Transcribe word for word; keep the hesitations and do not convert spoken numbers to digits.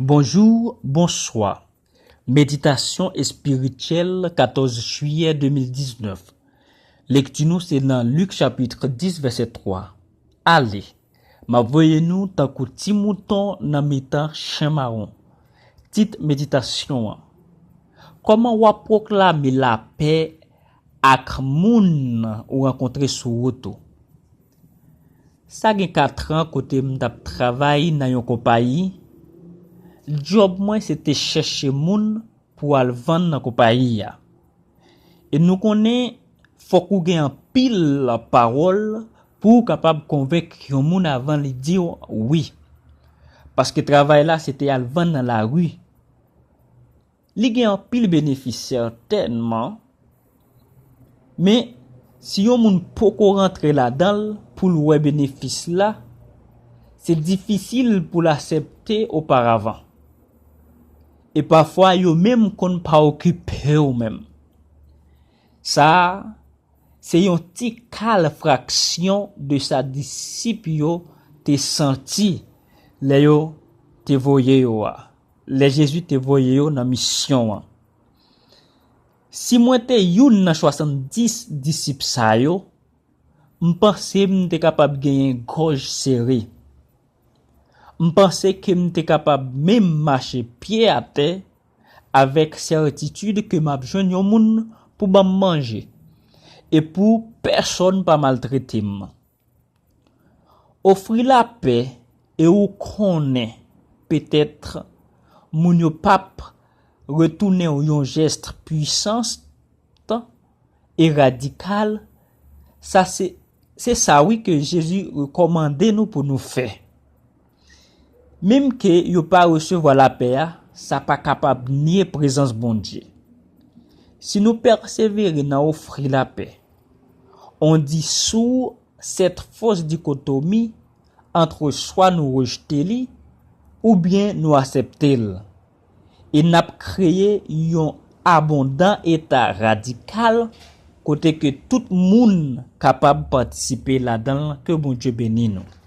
Bonjou, bonswa. Meditasyon espirityèl, katòz jiyè de mil diznèf. Lekti nou se nan Lik chapit dis, vèsè twa. Ale, m ap voye nou tankou ti mouton nan mitan chen mawon. Tit meditasyon an: Kòman w ap pwoklame lapè ak moun ou rankontre sou wout ou? Sa gen kat an kote m t ap travay nan yon konpayi. Djòb mwen se te chèche moun pou al vann nan konpayi a. E nou konnen, fòk ou gen anpil pawòl pou w kapab konvenk yon moun avan li di w wi. Paske travay la se te al vann nan lari. Li gen anpil benefis sètènman, men si yon moun poko rantre ladan l pou l wè benefis la, se difisil pou l aksepte oparavan. E pafwa yo menm konn pa okipe w menm. Sa a, se yon ti kal fraksyon de sa disip yo te santi lè yo te voye yo a, lè Jezi te voye yo nan misyon an. Si mwen te youn nan swasanndis disip sa yo, m panse m te kapab genyen gòj sere. M panse ke m te kapab menm mache pye atè avèk sètitid ke m ap jwenn yon moun pou ban m manje e pou pèsonn pa maltrete m. Ofri lapè e ou konnen petèt moun yo p ap retounen w yon jès pwisans e radikal, sa se, se sa wi ke Jezi rekòmande nou pou nou fè. Menm ke yo pa resevwa lapè a, sa pa kapab nye prezans Bondye. Si nou pèsevere nan ofri lapè, on disou sèt fos dikotomi ant swa nou rejte li oubyen nou aksepte l. E n ap kreye yon abondan eta radikal kote ke tout moun kapab patisipe ladan l. Ke Bondye beni nou.